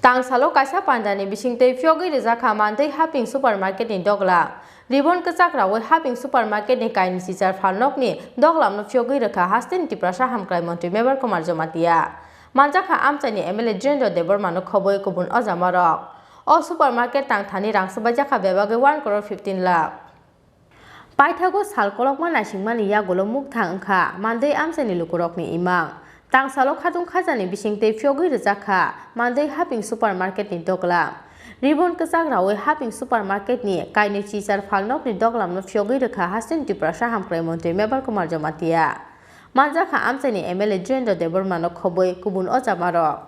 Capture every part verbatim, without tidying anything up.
Tangsalo kaisa pandani bisingtwi phiyogwi rwjakha Mandwi Haping Supermarket ni doglam. Ribbon kwchak rawi Haping Supermarket ni kainwi chichar phalnokni doglamno phiyogwi rwkha hasteni Tiprasa Hamkrai Montri Mebar Kumar Jamatia. Manjakha amchaini M L A Dhirendra Debbarma no khobwi kubun ojamarok. O supermarket tangthani rang swbaijakha bebagwi one crore fifteen lakh. Paithago sal kolokma naisingmani yagulo mukthang wngkha Mandwi amchaini lukurokni imang. Tangsalo khatung khajani bisingtwi phiyogwi rwjakha Mandwi Haping Supermarket ni doglam. Ribbon kwchak rawi Haping Supermarket ni kainwi chichar phalnokni doglamno phiyogwi rwkha hasteni Tiprasa Hamkrai Montri Mebar Kumar Jamatia. Manjakha amchaini M L A Dhirendra Debbarma no khobwi kubun ojamarok.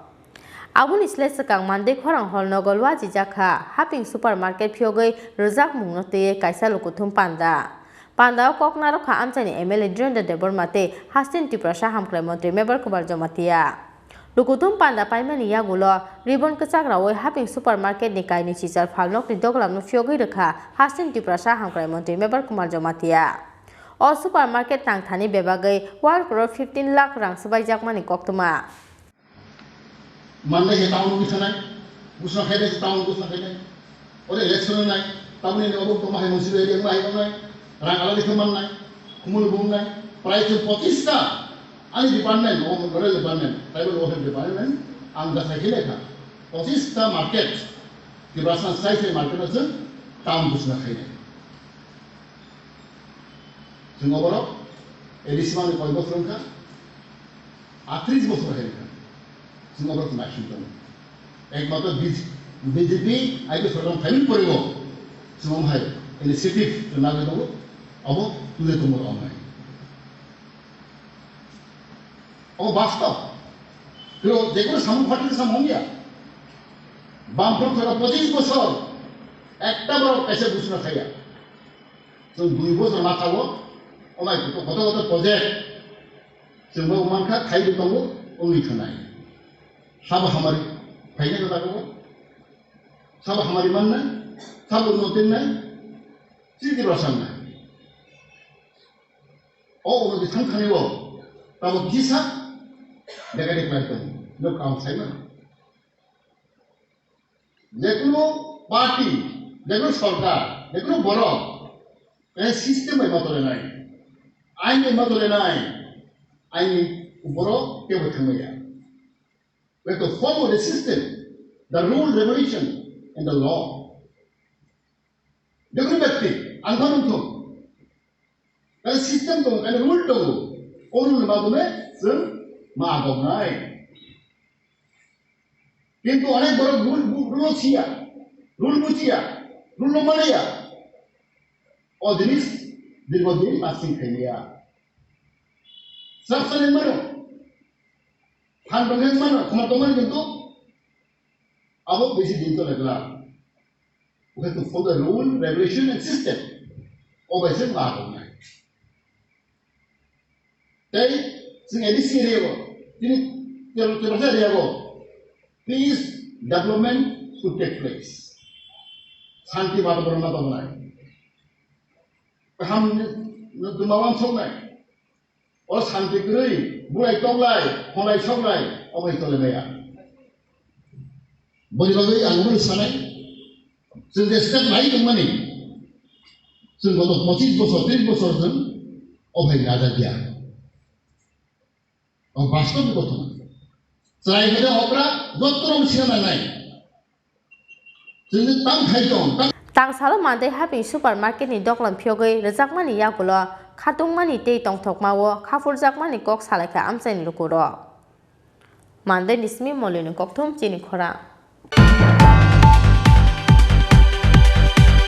Aboni slai swkang Mandwi khorang hall nogo lwajijak kha, Haping Supermarket phiyogwi rwjakmungno twiwi kaisa lukuthum panda. Pandao kok narwkha amchaini M L A Dhirendra Debbarma tei hasteni Tiprasa Hamkrai Montri Mebar Kumar Jamatia. Lukuthum panda paimani yagulo ribbon kwchak rawi Haping Supermarket ni kainwi chichar phalnokni doglamno phiyogwi rwkha hasteni Tiprasa Hamkrai Montri Mebar Kumar Jamatia. O supermarket tangthani bebagwi one crore fifteen lakh rang swbaijakmani koktwma. Mannai khe town wngwi thanai, busna khainai khe town busna khainai. Ore election nai, tamni ni obo tongma hai municipal area ma hai tongnai, rang aladi khe mannai, khumul bungnai, prai chwng pochista ani department, o rural department, tribal welfare department, ang jasai khe lekha. Pochista market, Tiprasa sai sai market o chwng town busna khainai. Chwng oborok A D C mani koi bosor wngkha, atris bosor hai wngkha. Chwng oborok naising tongo. Ekmatro B J P, B J P I P sorkar phaimani pore bo chwng omo hai initiative chwng nagwi tongo, obo tule tongo omo hai. Obo bastob. Kebo jekono samung party samung ya. Bamfront sorkar pochis bosor ekta borok kaisa busna khaiya. Chwng dui bosor mathago, omai koto koto project chwngbo mankha, khaibo tongo, wngwi thwnai. Sabo hamari phainai ko jago, sabo hamari mannai, sabo unnoti wngnai, chini Tiprasa wngnai. O unnoti thang thani o tamo kisa bekaide khlai tongo, nok ang saimano. Jekunu party, jekunu sorkar, jekunu borok, eh, system bai ma tolenai, ain bai ma tolenai, ain ni uporo kebo thangmaya. We have to follow the system, the rule, regulation and the law. Jekunu byakti, ang phano wngthung. Kaisa system tongo, kaisa rule tongo. O rule ni madhyome chwng ma agongnai. Kintu onek borok rule bu-, rule siya, rule bujiya, rule no maliya. O jinis dirgho din lasting khailiya. Sab sani mano, phan tongkhe mano, khoma tongmani kintu abo bisi din tole glak. We have to follow the rule, regulation and system. O bai se ma tongnai. Tei chwng A D C area o, tini Tiprasa area o, peace development should take place. Shanti wataboron ma tongnai. Kaham ni, ni, ni, ma wansoknai. O shanti kwrwi, bulai toklai, kholai soklai, obo hai tole maya. Boni bagwi ang omo sanai, chwng je step nai tongmani, chwng goto pochis bosor, tris bosor chwng obo hai najakya. O bastob ni kothoma. Chwrai khe okra, jotto rok sina nangnai. Chwngno tang khai tong, tang. Tangsalo Mandai Haping Supermarket ni doglam phiyogwi rwjakmani yagulo khatungmani tei tongthokmao khapurjakmani kok salaikha amchaini lukurok. Mandai ni simi Molini kokthum chini khorang.